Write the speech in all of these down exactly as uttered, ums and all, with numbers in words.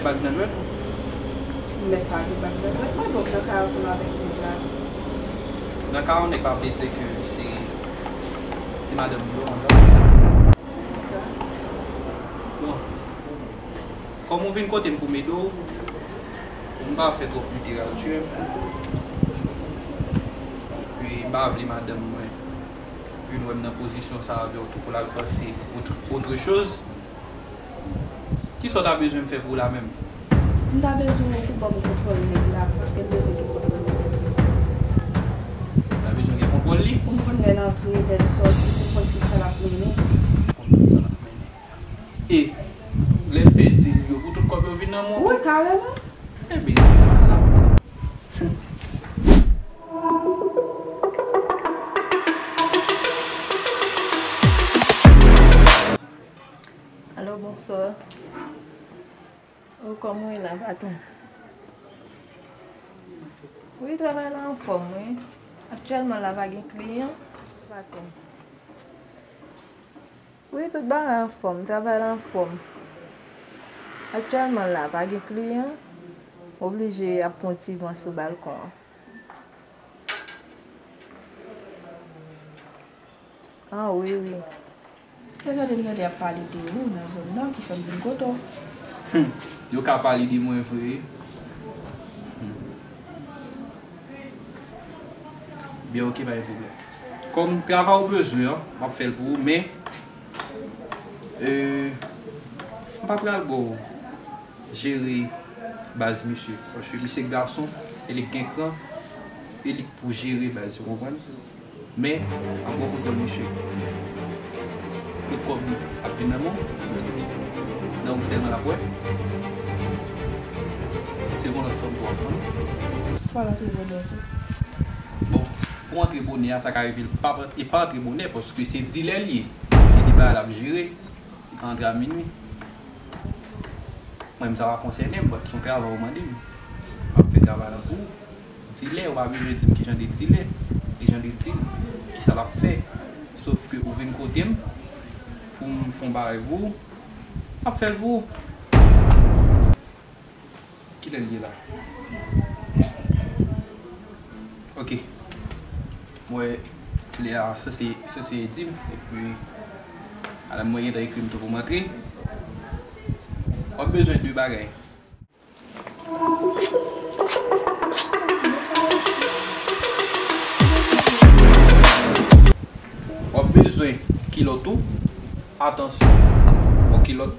Bag nan dwèt? M mèt pa gen bag nan dwèt mwen, donk nan kay ansanm avèk nèg la. Nan kay yon nèg pa vle di ke se, se madanm li yo konsa. Kisa? Bon, kòm ou vin kote m pou m ede w, m pa fè twòp literati. Epi m pa vle madanm mwen vin wè m nan pozisyon sa avè w tou pou l al panse autre, autre chose. Kisa w ta bezwen m fè pou w la menm? M ta bezwen w pou ban m kontwòl nèg la, paske m bezwen gen kontwòl nèg la. Ou ta bezwen gen kontwòl li? Pou m konn lè l antre, lè l sòti, pou m konn ki sa l ap mennen. Pou m konn sa l ap mennen. E lè l fè dil yo, pou tout kòb yo vin nan men w? Wi, kareman. Ebyen, pa la pou sa. Alo, bonswa. O, kòman w ye la, patwon? Wi, travay la anfòm, wi. Aktyèlman la, pa gen kliyan, patwon. Wi, tout bagay anfòm, travay la anfòm. Aktyèlman la, pa gen kliyan, m oblije ap pran ti van sou balkon an. Ah, wi, wi. Se tande m tande y ap pale de ou nan zòn nan ki fè m vin kote w. Hum, yo ka pale de mwen vre. Hum. Byen, ok, pa gen pwoblèm. Kòm travay ou bezwen an, m ap fè l pou ou, men, euh, m pa pral ba w jere baz misye. Paske misye gason, e li k gen kran, e li k pou jere baz, ou konprann? Men, an bon kote misye, tout kòb li ap vin nan men w, nan ou sèlman l ap wè. Se yon lòt fanm tou w ap pran. Fò l antre bonè tou. Bon, pou antre bonè a, sa ka rive l pa, e pa antre bonè, paske se dilè l ye. E li bagay l ap jere. Li ka antre a minui. Mwen menm, sa pa konsène m, but se yon travay ou mande m. M ap fè travay la pou ou. Dilè, ou pa bezwen di m ki jan de dilè, ki jan de dil, ki sa l ap fè. Sòf ke ou vin kote m pou m fè yon bagay pou ou, m ap fè l pou ou. Kilè l ye la? Ok. Mwen, lè a sanse, sanse di m, epi alam mwen gentan ekri m tou pou m antre. W ap bezwen de bagay. W ap bezwen kilòt ou. Atansyon. Yon kilòt.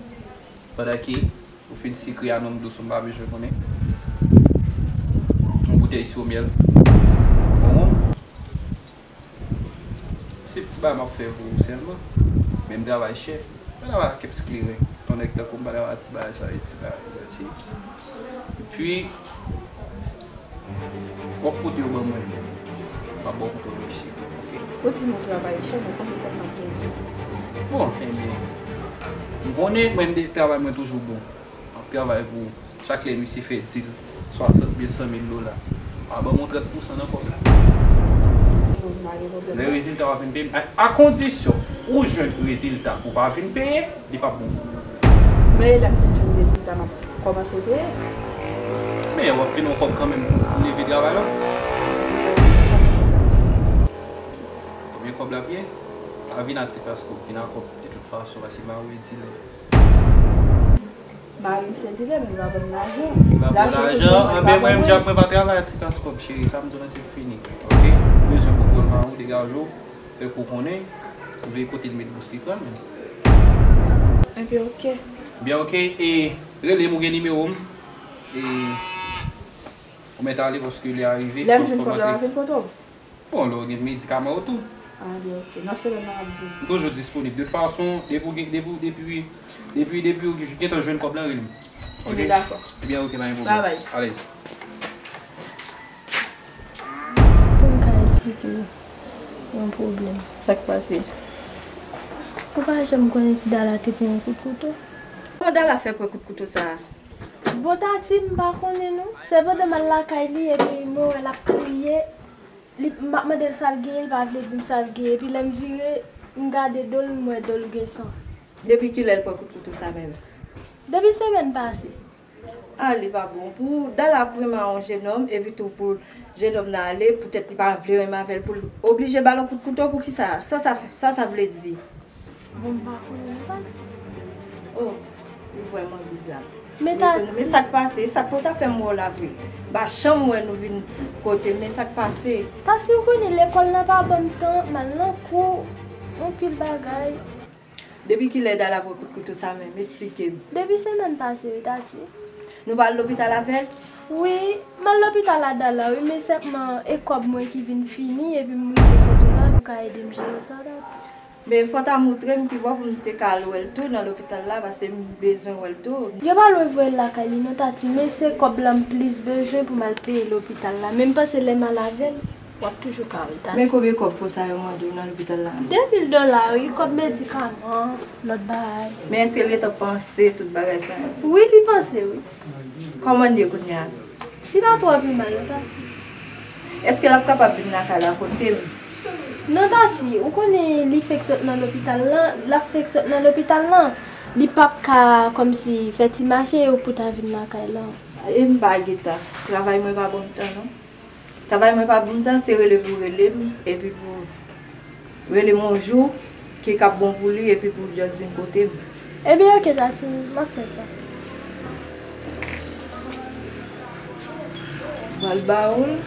Pandan ke ou fin sikre a nonm dous, m pa bezwen konnen. Yon boutèy siwo myèl. Bon. Se ti bagay m ap fè pou ou sèlman. Men m travay chè. M pa travay ak kèk ti kleren. Yon nèg tankou m pa travay ak ti bagay sa yo, ti bagay sa yo. Epi, w ap pote yo ban mwen. M ap ba w kote w dwe chire, ok? Ou di nou travay chè, men konbyen kòb n ap pèdi? Bon, ebyen, m konnen mwen, m de, travay mwen toujou bon. M ap travay pou ou. Chak lè misye fè dil, swasant mil, san mil dola, a ban m yon trant pousan nan kòb la. Lè rezilta w ap vin peye m, a, a kondisyon ou jwenn rezilta pou w pa vin peye, li p ap bon pou ou. Men lè m fin jwenn rezilta, m ap kòmanse peye. Men w ap vin yon kòb kanmenm pou leve travay la. Konbyen kòb l ap ye? Pa vin a ti kras kòb, vin a kòb de tout fason, paske m pa wè dilè. Mari m se dilè, men li pa ban m lajan. Li pa ban w lajan, anben mwen menm, mwen pa travay a ti kras kòb, cheri, sa m di w la se fini. Ok? Bezwen kontwòl mari w, degaje w, fè kou konnen, veye kote l met bous li pran men. Ebyen, ok. Byen, ok, e rele m, ou gen nimewo m. E ou mèt ale paske lè a rive, fò m antre. Lè m jwenn kòb la, m ap vin kote w. Bon, lè w gen medikaman w tou. Ah, byen, ok. Nan semèn nan, m ap vini. M toujou disponib. De tout fason, depi w gen, depi, depi, depi, depi w gentan jwenn kòb la, rele m. Ok? Ebyen, dakò. Ebyen, ok, pa gen pwoblèm. Babay. Alèz. Pou m ka eksplike w yon pwoblèm. Sa k pase? Ou pa janm konnen si Dala te pran yon kout kouto? Kòman Dala fè pran kout kouto sa a? Bon, Tati, m pa konnen non. Se pandan m al lakay li, epi mwen wè l ap kriye. Li, m ap mande l sa l genyen, li pa vle di m sa l genyen. Epi lè m vire, m gade do l, m wè do l gen san. Depi kilè l pran kout kouto sa menm? Depi semèn pase. Ale pa bon. Pou Dala pran yon jennonm, epi tou pou jennonm nan ale, poutèt li pa vle renmen avè l, pou l oblije ba l yon kout kouto, poukisa? Sa, sa, sa, sa vle di? Bon, m pa konnen, m pa di. Oh, li vrèman biza. Men Tati. Men sa k pase? Sa k pou ta fè m wè w la vre? M pa janm wè nou vin kote m, men sa k pase? Tati, ou konnen lekòl la pa ban m tan, m al nan kou, yon pil bagay. Depi kilè Dala pran kout kouto sa menm? Esplike m. Depi semèn pase wi, Tati. Nou pa al lopital avè l? Wi, m al lopital a Dala wi, men sèlman e kòb mwen ki vin fini, epi m rive kote w la, nou ka ede m jere sa, Tati. Men fò w ta montre m ki bò pou m te ka al wè l tou nan lopital la, paske m bezwen wè l tou. Yo pa lwen voye l lakay li non, Tati, men se kòb la m plis bezwen pou m al peye lopital la, men m panse lè m al avè l, w ap toujou ka wè l, Tati. Men konbyen kòb konsa yo mande w nan lopital la? De mil dola, wi, kòb medikaman, lòt bagay. Men èske l gentan panse tout bagay sa yo? Wi, li panse, wi. Kòman l ye kounye a? Li pa twò pi mal, non, Tati. Èske l ap kapab vin lakay la kote m? Non, Tati, ou konnen li fèk sot nan lopital lan, l ap fèk sot nan lopital lan. Li p ap ka, kòmsi, fè ti mache pou ta vin lakay la. E m pa gen tan. Travay mwen pa ban m tan, non. Travay mwen pa ban m tan, se rele pou rele m, epi pou rele m yon jou ki k ap bon pou li, epi pou l just vin kote m. Ebyen, oke, Tati, m ap fè sa. M al ba ou l.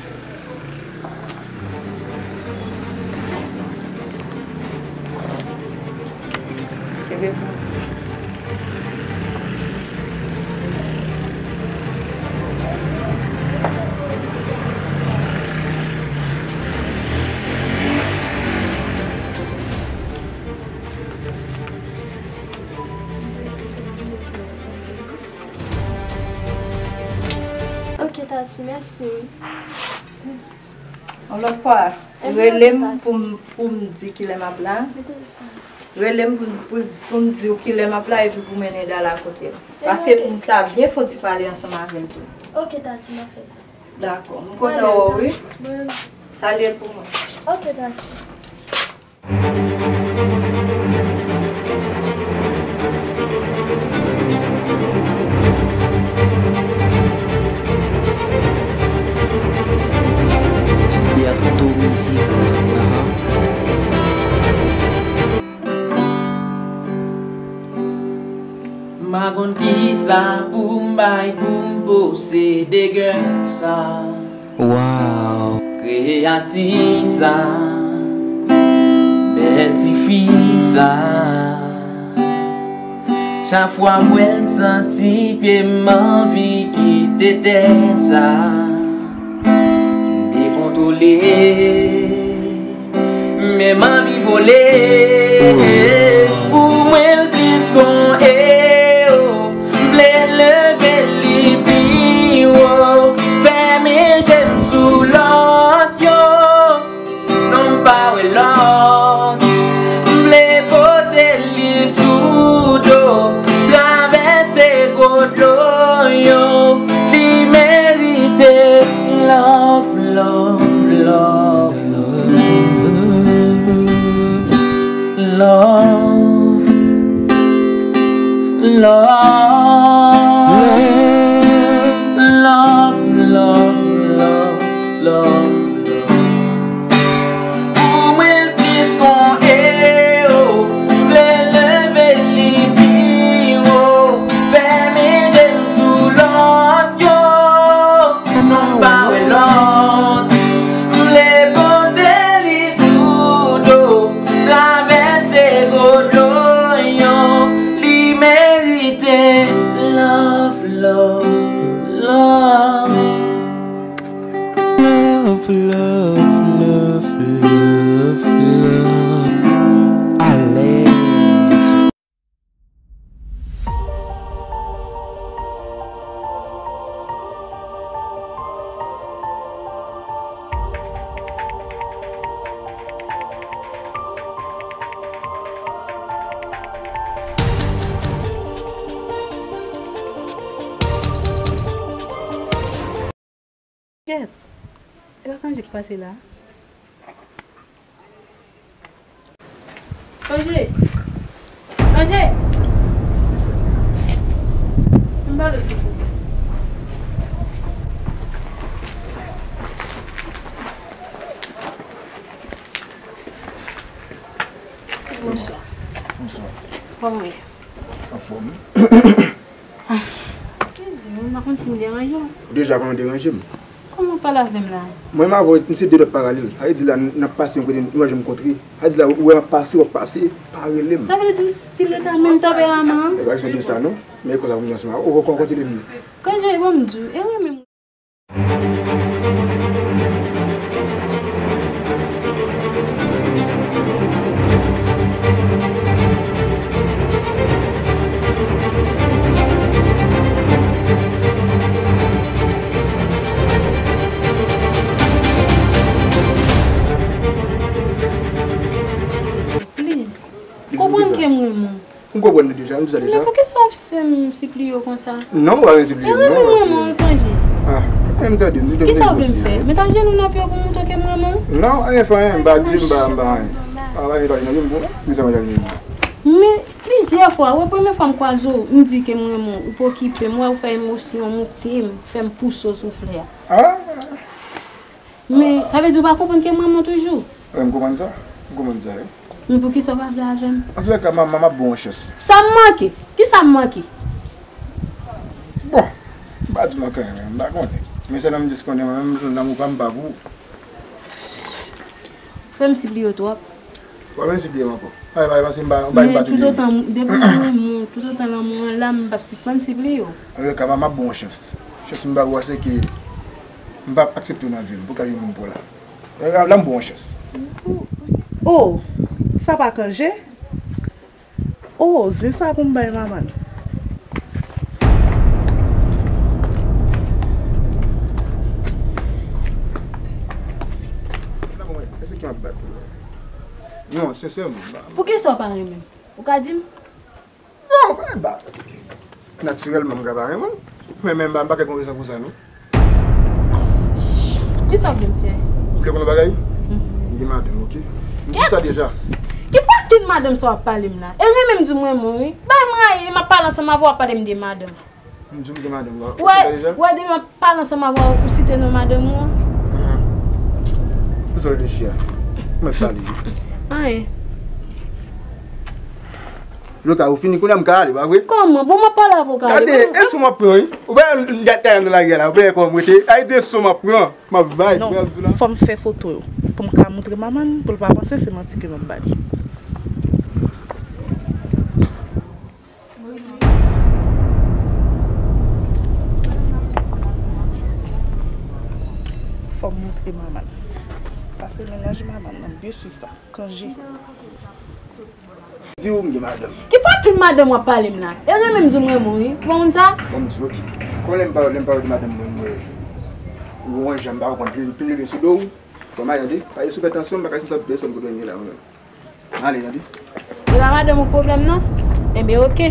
Kenbe pou Ok, Tati, mèsi. Yon lòt fwa, rele m pou m, pou m di kilè m ap la. Rele m pou, pou, pou m di w kilè m ap la epi pou mennen Dala kote m. Paske pou m ta byen fè yon ti pale ansanm avè l tou. Ok, Tati, m ap fè sa. Dakò. M kontan wè w, wi. Mwen menm. Salye l pou mwen. Ok, Tati. Gilberto Music, ahan. M pa konn kisa pou m bay pou m posede gè sa. Wow. Kreyati sa, bèl tifi sa. Chak fwa m wè l, m santi pye m anvi kite tè sa. M dekontwole, men m anvi vole. Pou mwen, l plis gon ewo. M vle leve li pi wo, fèmen je m sou lòt yo. Non, m pa wè lòt. M vle pote li sou do, travèse gwo dlo yo. Li merite love, love, love. Love, love, love, love, love, love. Pou mwen, l plis gon ewo, m vle leve li pi wo, fèmen je m sou lòt yo. Non, m pa wè lòt. M vle pote li sou do, travèse gwo dlo yo. Li merite love, love, love. Love, love, love, love, love. Alèz. Kèt! E pa Kanje k pase la? Kanje! Kanje! M ba l sipou. Kòman w ye? Anfòm. Eskize m, m pa konn si m deranje w. Ou deja konnen w deranje m. Kòman w pale avè m la? Mwen menm avè w, m se de lòt paralèl. Sa vle di la, n ap pase yon kote, nou pa janm kontre. Sa vle di la, ou wè m ap pase, w ap pase, pa rele m. Sa vle di w stil rete a menm tanperaman an? E pa kesyon de sa non. Men konsa pou m di ansanm avè w, ou konn kote m ye. Kanje, ban m di w, e ou menm. Please, konprann ke m renmen w. M konprann li deja, m di sa deja. Men poukisa w ap fè m sipliye w konsa? Non, m pa renmen sipliye w, non. Renmen w, renmen w, Kanje. Ah, men m tande, m tande. Kisa w vle m fè? Met ajenou nan pye w pou m montre w ke m renmen w? Non, anyen fè anyen, m pa di, m pa, m pa anyen. Pa, pa, pa, pa, non, non, non, non. Men plizyè fwa, wè, premye fwa m kwaze w, m di ke m renmen w, ou pa okipe m, m wè w fè emosyon monte m, fè m pouse w sou flè a. Ah. Men, sa vle di w pa konprann ke m renmen w toujou? Wi, m konprann sa. M konprann sa, wi. Men poukisa w pa vle avè m? Antoulèka, m, m, m ap ba w yon chans. Sa m manke? Kisa m manke? Bon, m pa di w manke anyen, men m pa konnen. Men sèlman m jis konnen mwen menm, lanmou pa m pa pou ou. Frè m sipliye w twòp. Ou pa menm sipliye m ankò. Pale, pale, paske m pa, m pa, m pa touye. Men toutotan, depi m renmen w, toutotan lanmou an la, m p ap sispann sipliye w. Antoulèka, m, m ap ba w yon chans. Chans m ba ou a, se ke m p ap aksepte w nan vi m pou kalite moun pou w la. La, m ba w yon chans. Oh, sa pa Kanje? Oh, zen sa pou m bay manman l. Non, sensèman. Poukisa w pa renmen m? Ou ka di m? Bon, pa gen ba. Natirèlman, m ka pa renmen w. Men, men, m pa, m pa gen rezon pou sa, non. Kisa w vle m fè? Ou vle konn yon bagay? Mhm. M gen madanm, oke? M di sa deja. Ki fucking madanm sa w ap pale m la? E renmen m di m renmen w, wi. Bay m rayi, m ap pale ansanm avè w, w ap pale m de madanm. M di w m gen madanm, w ap fè sa deja? Wè, depi m ap pale ansanm avè w, ou site non madanm ou an? Mhm. Poukisa w reflechi a? Mwen pale. Anyen. Lota, ou fini kounye a, m ka ale, pa vre? Kòman? Bon, m ap pale avè w, ka ale. Gade, e sou m ap pran, wi. Ou pa wè m gade nan lari a la, ou pa wè kòman m rete. Ayiti, e sou m ap pran. M ap vibe, non, ou wè, m di w la. Fò m fè foto yo pou m ka montre manman l, pou l pa panse se manti ke m ap ba li. Fò m montre manman l. Sa se mennaj manman l, non, byen si sa. Kanje. Di w m gen madanm. Ki fucking madanm w ap pale m la? E renmen m di w m renmen w, wi. Ou pa konn sa? Bon, m di w, oke. Kon lè m pale, lè m pale de madanm mwen, mwen, ou wè jan m pa konprann, pi, pi m leve sou do w. Kòman, tande? Pa gen sou fè tansyon, m pa ka si m sa pèsòn kote m ye la, mwen menm. Ale, tande? E pa madanm ou k pwoblèm nan? Enben, oke.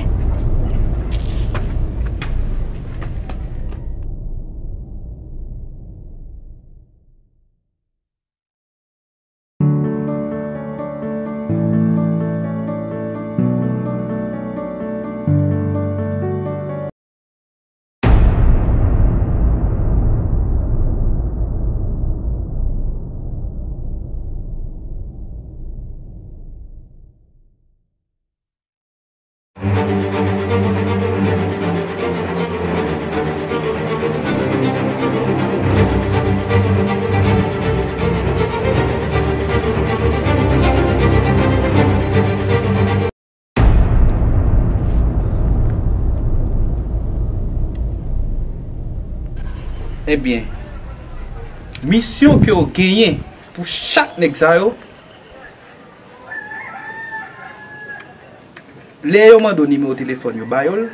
Ebyen, misyon ke w genyen pou chak nèg sa yo, lè yo mande w nimewo telefòn yo, ba yo l.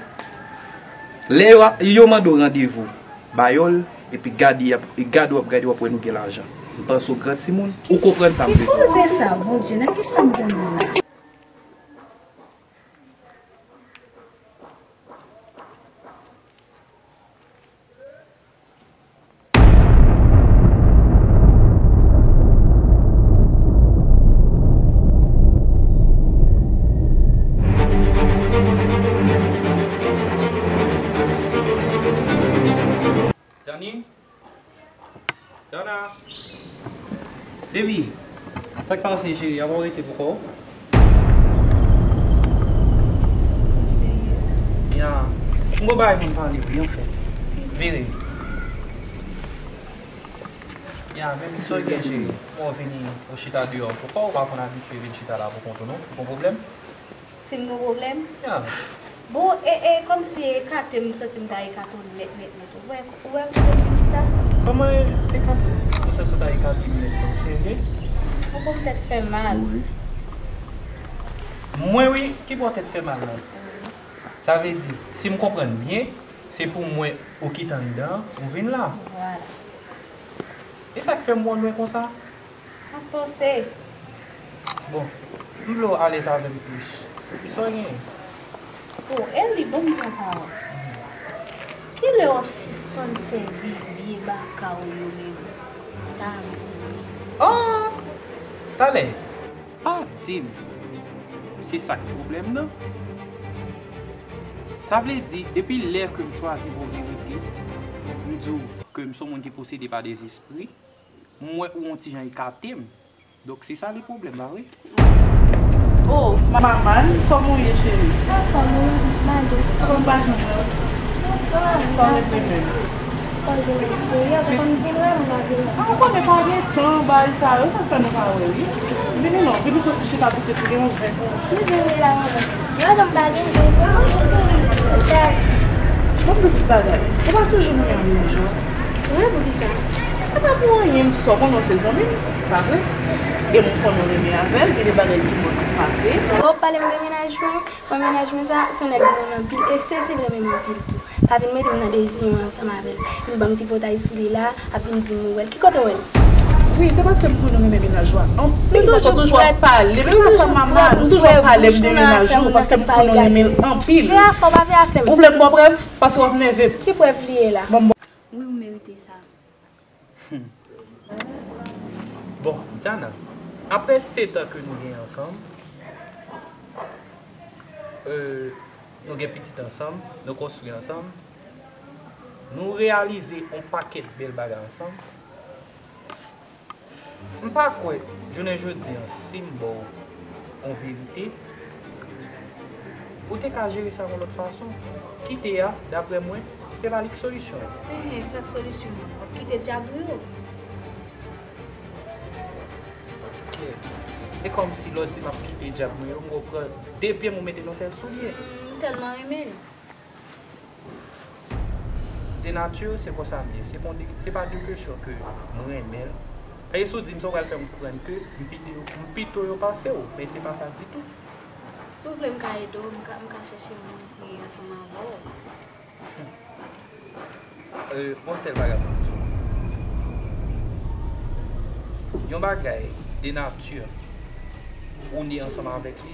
Lè yo, yo mande w randevou, ba yo l. Epi gade, y ap, e gade w ap gade, w ap wè nou gen lajan. M panse w gran timoun, ou konprann sa m vle di w. Ki koze sa, Bondye, nan kisa m tonbe la? Dani? Dana! Baby, sa k pase, cheri? Apa w rete pou kò w? Ya, m gon bagay pou m pale w, wi, anfèt. Vire. Ya, men sa w gen, cheri? Ou vini, ou chita deyò. Poukwa ou pa konn abitye vin chita la pou kont ou, non? Ou gon pwoblèm? Si m gon pwoblèm? Ya. Bon, e, e, kòmsi ekate, m santi m ta ekate w nèt, nèt, nèt. Ou wè, ou wè kote m vin chita? Kòman e, ekate? Ou santi w ta ekate m nèt, non? Serye? Ou ba m tèt fè mal. Wi. Mwen, wi, ki ba w tèt fè mal la? Wi. Sa vle di, si m konprann byen, se pou mwen ou kite anndan an, ou vin la. Vwala. E sa k fè m wè w lwen konsa? M ap panse. Bon, m vle w alèz avè m plis. Sa w genyen? O, Eli, ban m di w yon pawòl. Kilè w ap sispann sèvi vye baka w yo menm? Ta renmen. O! Talè. Pa di m se sa k pwoblèm nan. Sa vle di, depi lè ke m chwazi bon verite, m di w ke m se yon moun ki posede pa dezespri, m wè ou yon ti jan ekate m. Donk, se sa le pwoblèm, pa vre? O, Maman, kòman w ye, cheri? Anfòm, wi, Mado. Kòman w pa janm wè w? Sa w regle menm? Koze w serye, ou te konn vin wè m, m pa vin wè. A, ou konnen pa gen tan, bagay sa yo, sa fè nou pa wè, wi. Vini non, vini fè yon ti chita pitit, ou gen yon zen pou ou. Ki zen w ye la, manman? Mwen janm pa gen zen. Chaj. Bon, tout ti bagay. Ou pa toujou renmen menaj ou? Wi, poukisa? E pa pou anyen, m di sa, ou konnen w se zanmi m, pa vre? E m konnen w renmen avè l, gen de bagay di mwen k pase. Ou pale m de menaj mwen? Bon, menaj mwen sa, se yon nèg m renmen anpil, e se sou li renmen m anpil tou. Pa vin mete m nan dezi mwen ansanm avè l. Vin ban m tripotay sou li la, ap vin di m ou wè l. Ki kote w wè l? Wi, se paske m konnen w renmen menaj ou a anpil, paske w toujou ap pale. Men pa sa, Maman, ou toujou ap pale m de menaj ou, paske m konnen w renmen l anpil. Vye afè, w pa vye afè m. Ou vle m ba w prèv? Paske w ap nève m. Ki prèv li ye la? Bon, bon. Wi, ou merite sa. Bon, Diana, apre sèt an ke nou gen ansanm, euh, nou gen pitit ansanm, nou konstwi ansanm, nou reyalize yon pakèt bèl bagay ansanm. M pa kwè, jounen jodi an, si m ba w yon verite, ou te ka jere sa yon lòt fason. Kite a, daprè mwen, se pa li k solisyon an. Enhen, sa k solisyon an? W ap kite dyab ou yo? Ok. E kòmsi lè w di m ap kite dyab mwen yo, m wè w pran de pye m ou mete nan sèl soulye. M tèlman renmen l. De nati, se konsa m ye. Se pa de, se pa de kesyon ke m renmen l. Paske si w di m sa, w pral fè m konprann ke m pito, m pito yo pase w, men se pa sa ditou. Si w vle, m ka ede w, m ka, m ka chèche moun ki ansanm avè w. Euh, yon sèl bagay pou m di w. Yon bagay de nati ou ne ansanm avèk li,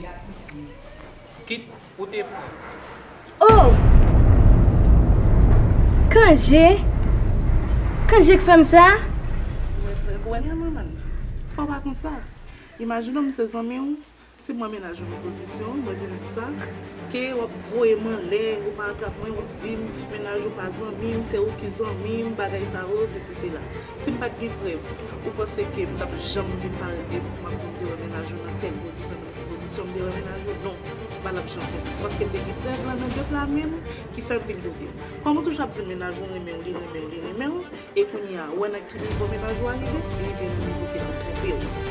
kit ou te pran. Oh! Kanje? Kanje k fè m sa? Ou wè sa, manman? Fò w pa konsa. Imajine w, m se zanmi w. Si mwen menaj ou nan pozisyon, mwen vin di sa, ke w ap voye m anlè, ou pa atrap mwen, w ap di m, menaj ou pa zanmi m, se ou ki zanmi m, bagay sa yo, sesi, sela. Si m pa t gen prèv, ou panse ke m t ap janm vin parèt devan w, m ap di w m te wè menaj ou nan tèl pozisyon, nan tèl pozisyon, m te wè menaj ou? Non, m pa t ap janm fè sa. Se paske m te gen prèv lan nan de pla men m ki fè m vin kote w. Kòm ou toujou ap di m menaj ou renmen w, li renmen w, li renmen w, e kounye a, ou wè nan ki nivo menaj ou a rive, li rive nan nivo ke l ap twonpe w.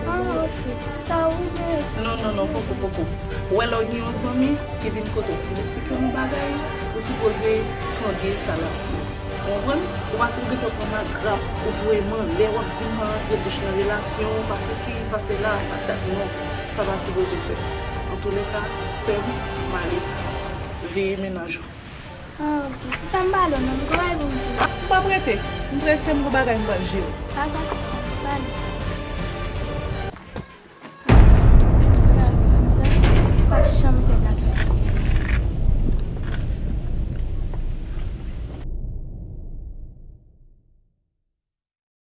Ah, ok. Se sa ou vle di? Non, non, non, poko, poko. Ou wè lè w gen yon zanmi ki vin kote w pou l esplike w yon bagay, ou sipoze tande sa l ap di w. Ou konprann? Ou pa sipoze gentan pran m a grap, ou voye m anlè, w ap di m pa rantre bouch nan relasyon, pa sesi, pa sela, patat, non. Sa pa sipoze fèt. Antouleka, sè m, m ale. Veye menaj ou. Ah, ok. Si sa m pa lè w non, m gon bagay pou m di w. M p ap rete. M prese, m gon bagay m pral jere. Dakò, sista. M ale. Gade fanm sa. P ap janm fè